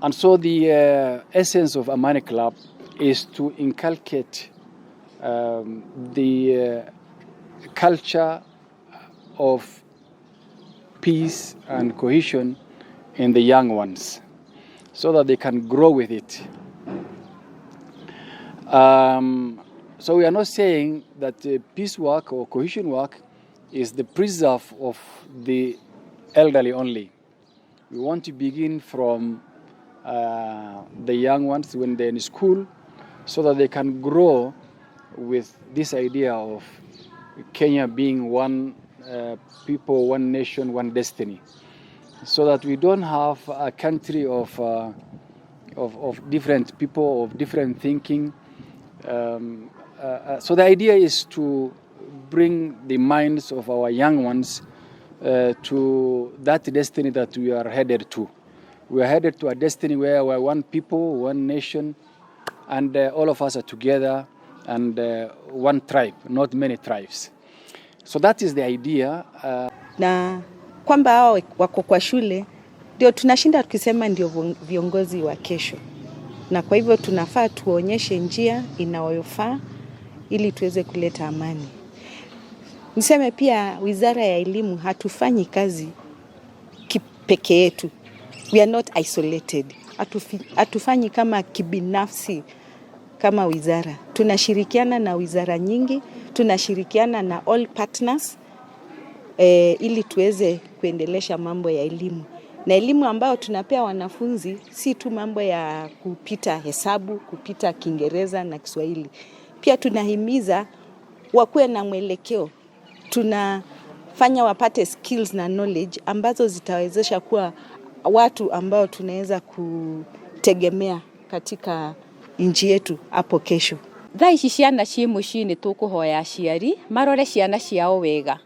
And so the essence of Amani Club is to inculcate the culture of peace and cohesion in the young ones so that they can grow with it. So we are not saying that peace work or cohesion work is the preserve of the elderly only. We want to begin from the young ones when they're in school so that they can grow with this idea of Kenya being one people, one nation, one destiny. So that we don't have a country of different people, of different thinking. So the idea is to bring the minds of our young ones to that destiny that we are headed to. We are headed to a destiny where we are one people, one nation, and all of us are together and one tribe, not many tribes. So that is the idea. Na kwamba hao wako kwa shule ndio tunashinda tukisema ndio viongozi wa kesho, na kwa hivyo tunafaa tuonyeshe njia inayofaa ili tuweze kuleta amani. Niseme pia Wizara ya Elimu hatufanyi kazi peke yetu, we are not isolated. Hatufanyi kama kibinafsi kama wizara, tunashirikiana na wizara nyingi, tunashirikiana na all partners ili tuweze kuendelesha mambo ya elimu na elimu ambayo tunapea wanafunzi si tu mambo ya kupita hesabu, kupita Kiingereza na Kiswahili. Pia tunahimiza wakuwe na mwelekeo, tunafanya wapate skills na knowledge ambazo zitawezesha kuwa watu ambao tunaweza kutegemea katika nchi yetu hapo kesho. Thaa ici ciana ciĩ mũciĩ nĩ tũkũhoya aciari marore ciana ciao wega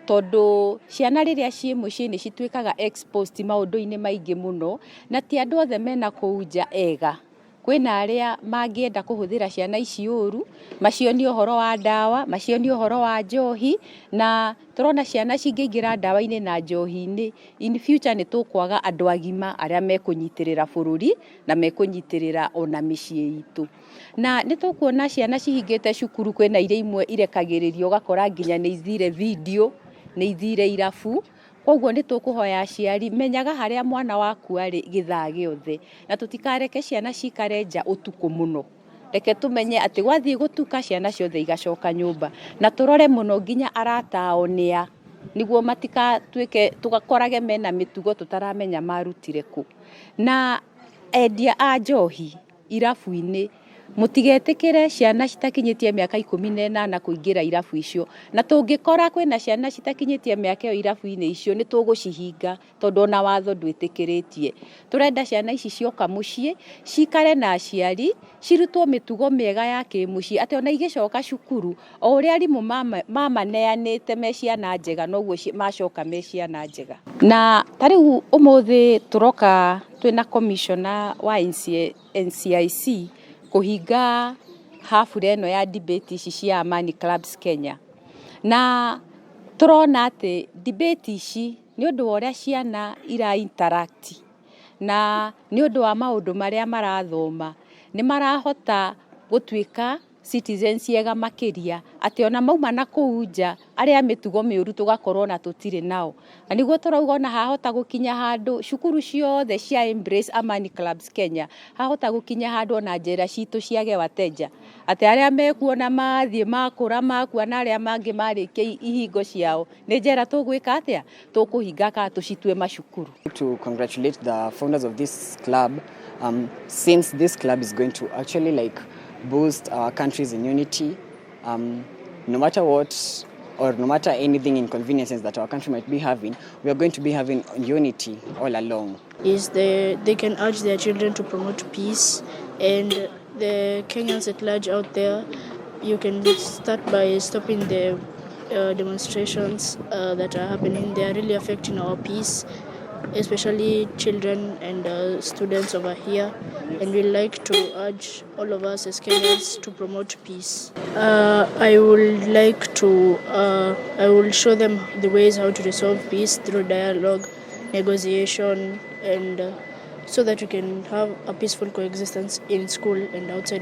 tondũ ciana rĩrĩa ciĩ mũciĩ nĩ cituĩkaga exposed maũndũ-inĩ maingĩ mũno na ti andũ othe mena kũu nja ega. Kwĩna arĩa mangĩenda kũhũthĩra ciana ici ũru, macionie ũhoro wa ndawa, macionie ũhoro wa njohi, na tũrona ciana cingĩingĩra ndawa-inĩ na njohi-inĩ, in future nĩ tũkwaga andũ agima arĩa mekũnyitĩrĩra bũrũri na mekũnyitĩrĩra ona mĩciĩ itũ. Na nĩ tũkuona ciana cihingĩte cukuru kwĩna iria imwe irekagĩrĩrio ũgakora nginya nĩ ithire video, nĩ ithire irabu, koguo nĩ tũkũhoya aciari menyaga harĩa mwana waku arĩ gĩthaa gĩothe na tũtikareke ciana cikare nja ũtukũ mũno. Reke tũmenye atĩ gwathiĩ gũtuka ciana ciothe igacoka nyũmba na tũrore mũno nginya arata ao nĩa nĩguo matikatuĩke tũgakorage mena mĩtugo tũtaramenya marutire kũ. Na endia a njohi irabu-inĩ mũtigetĩkĩre ciana citakinyĩtie mĩaka 18 kũingĩra irabu icio na tũngĩkora kwĩna ciana citakinyĩtie mĩaka ĩyo irabu-inĩ icio nĩ tũgũcihinga tondũ ona watho ndwĩtĩkĩrĩtie. Tũrenda ciana ici cioka mũciĩ cikare na aciari cirutwo mĩtugo mĩega ya kĩmũciĩ atĩ ona igĩcoka cukuru o ũrĩa arimũ mamaneanĩte me ciana njega noguo macoka me ciana njega. Na ta rĩu ũmũthĩ tũroka twĩna commissioner wa NCIC kũhinga habura ĩno ya debate ici cia Amani Clubs Kenya. Na tũrona atĩ debate ici nĩ ũndũ wa ũrĩa ciana ira interact na nĩ ũndũ wa maũndũ marĩa marathoma nĩ marahota gũtuĩka citizens ega makĩria atĩ ona mauma na kũu nja arĩa mĩtugo mĩũru tũgakorwo na tũtirĩ nao. Na nĩguo tũrauga ona hahota gũkinya handũ cukuru ciothe cia Embrace Amani Clubs Kenya hahota gũkinya handũ ona njera citũ ciage wateja atĩ arĩa mekuona mathiĩ makũra makua na arĩa mangĩ marĩkia ihingo ciao nĩ njera tũgwĩka atĩa tũkũhinga kana tũcitue macukuru. To congratulate the founders of this club, since this club is going to actually like boost our countries in unity, no matter what or no matter anything inconveniences that our country might be having, we are going to be having unity all along. Is they can urge their children to promote peace, and the Kenyans at large out there, you can start by stopping the demonstrations that are happening. They are really affecting our peace, especially children and students over here, and we like to urge all of us as Kenyans to promote peace. I would like to I will show them the ways how to resolve peace through dialogue, negotiation, and so that we can have a peaceful coexistence in school and outside.